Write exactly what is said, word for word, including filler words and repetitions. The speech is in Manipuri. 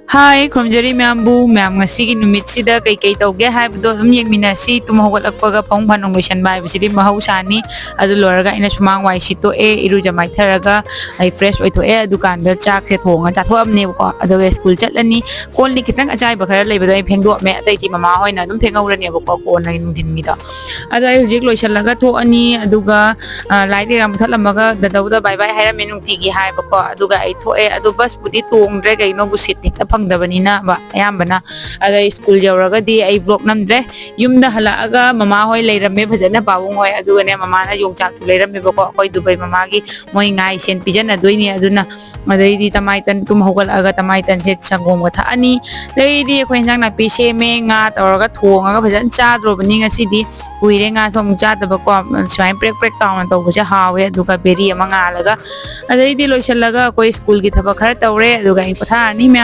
ꯍꯥꯏ, ꯈꯨꯔꯨꯝꯖꯔꯤ ꯃꯌꯥꯝꯕꯨ꯫ ꯃꯌꯥꯝ ꯉꯁꯤꯒꯤ ꯅꯨꯃꯤꯠꯁꯤꯗ ꯀꯩꯀꯩ ꯇꯧꯒꯦ ꯍꯥꯏꯕꯗꯣ ꯑꯗꯨꯝ ꯌꯦꯡꯃꯤꯟꯅꯁꯤ꯫ ꯇꯨꯝ ꯍꯧꯒꯠꯂꯛꯄꯒ ꯐꯃꯨꯡ ꯐꯥꯅꯨꯡ ꯂꯣꯏꯁꯟꯕ ꯍꯥꯏꯕꯁꯤꯗꯤ ꯃꯍꯧꯁꯥꯅꯤ꯫ ꯑꯗꯨ ꯂꯣꯏꯔꯒ ꯑꯩꯅ ꯁꯨꯃꯥꯡ ꯋꯥꯏ ꯁꯤꯠꯇꯣꯛꯑꯦ, ꯏꯔꯨꯖ ꯃꯥꯏꯊꯔꯒ ꯑꯩ fresh ꯑꯣꯏꯊꯣꯛꯑꯦ꯫ ꯑꯗꯨꯀꯥꯟꯗ ꯆꯥꯛꯁꯦ ꯊꯣꯡꯉ ꯆꯥꯊꯣꯛꯑꯝꯅꯦꯕꯀꯣ꯫ ꯑꯗꯨꯒ ꯁ꯭ꯀꯨꯜ ꯆꯠꯂꯅꯤ꯫ ꯀꯣꯜ ꯂꯤꯛ ꯈꯤꯇꯪ ꯑꯆꯥꯏꯕ ꯈꯔ ꯂꯩꯕꯗꯣ ꯑꯩ ꯐꯦꯡꯗꯣꯛꯑꯝꯃꯦ, ꯑꯇꯩꯗꯤ ꯃꯃꯥ ꯍꯣꯏꯅ ꯑꯗꯨꯝ ꯐꯦꯡꯍꯧꯔꯅꯦꯕꯀꯣ ꯀꯣꯟꯅ ꯅꯨꯡꯊꯤꯟꯒꯤꯗꯣ꯫ ꯑꯗꯣ ꯑꯩ ꯍꯧꯖꯤꯛ ꯂꯣꯏꯁꯤꯜꯂꯒ ꯊꯣꯛꯑꯅꯤ꯫ ꯑꯗꯨꯒ ꯑ, ꯂꯥꯏꯠ ꯀꯩꯀꯥ ꯃꯨꯊꯠꯂꯝꯃꯒ ꯗꯗꯧꯗ bye bye ꯍꯥꯏꯔꯝꯃꯦ ꯅꯨꯡꯇꯤꯒꯤ ꯍꯥꯏꯕꯀꯣ꯫ ꯑꯗꯨꯒ ꯑꯩ ꯊꯣꯛꯑꯦ꯫ ꯑꯗꯣ ꯕꯁꯄꯨꯗꯤ ꯇꯣꯡꯗ꯭ꯔꯦ, ꯀꯩꯒꯤꯅꯣꯕꯨ ꯁꯤꯠ ꯍꯦꯛꯇ ꯐꯪꯗꯕꯅꯤꯅ ꯕ-, ꯑꯌꯥꯝꯕꯅ꯫ ꯑꯗ ꯑꯩ ꯁ꯭ꯀꯨꯜ ꯌꯧꯔꯒꯗꯤ ꯑꯩ ꯕ꯭ꯂꯣꯛ ꯅꯝꯗ꯭ꯔꯦ꯫ ꯌꯨꯝꯗ ꯍꯜꯂꯛꯑꯒ ꯃꯃꯥ ꯍꯣꯏ ꯂꯩꯔꯝꯃꯦ ꯐꯖꯅ, ꯄꯥꯕꯨꯡ ꯍꯣꯏ꯫ ꯑꯗꯨꯒꯅꯦ, ꯃꯃꯥꯅ ꯌꯣꯡꯆꯥꯛꯁꯨ ꯂꯩꯔꯝꯃꯦꯕꯀꯣ, ꯑꯩꯈꯣꯏ ꯗꯨꯕꯩ ꯃꯃꯥꯒꯤ ꯃꯣꯏ ꯉꯥꯏ ꯁꯦꯟ ꯄꯤꯖꯅꯗꯣꯏꯅꯦ꯫ ꯑꯗꯨꯅ ꯑꯗꯩꯗꯤ ꯇꯃꯥꯏꯇꯟ, ꯇꯨꯝ ꯍꯧꯒꯠꯂꯛꯑꯒ ꯇꯃꯥꯏꯇꯟꯁꯦ ꯁꯪꯒꯣꯝꯒ ꯊꯛꯑꯅꯤ꯫ ꯑꯗꯩꯗꯤ ꯑꯩꯈꯣꯏ ꯏꯟꯖꯥꯡ ꯅꯥꯄꯤ ꯁꯦꯝꯃꯦ, ꯉꯥ ꯇꯧꯔꯒ ꯊꯣꯡꯉꯒ ꯐꯖꯅ ꯆꯥꯗ꯭ꯔꯣꯕꯅꯤ ꯉꯁꯤꯗꯤ꯫ ꯀꯨꯏꯔꯦ ꯉꯥꯁꯨ ꯑꯃꯨꯛ ꯆꯥꯗꯕꯀꯣ꯫ ꯁꯨꯃꯥꯏꯅ ꯄ꯭ꯔꯦꯛ ꯄ꯭ꯔꯦꯛ ꯇꯥꯎꯅ ꯇꯧꯕꯁꯦ ꯍꯥꯎꯋꯦ꯫ ꯑꯗꯨꯒ ꯕꯦꯔꯤ ꯑꯃ ꯉꯥꯜꯂꯒ, ꯑꯗꯩꯗꯤ ꯂꯣꯏꯁꯤꯜꯂꯒ ꯑꯩꯈꯣꯏ ꯁ꯭ꯀꯨꯜꯒꯤ ꯊꯕꯛ ꯈꯔ ꯇꯧꯔꯦ꯫ ꯑꯗꯨꯒ ꯑꯩ ꯄꯣꯊꯥꯔꯅꯤ ꯃꯌꯥꯝ꯫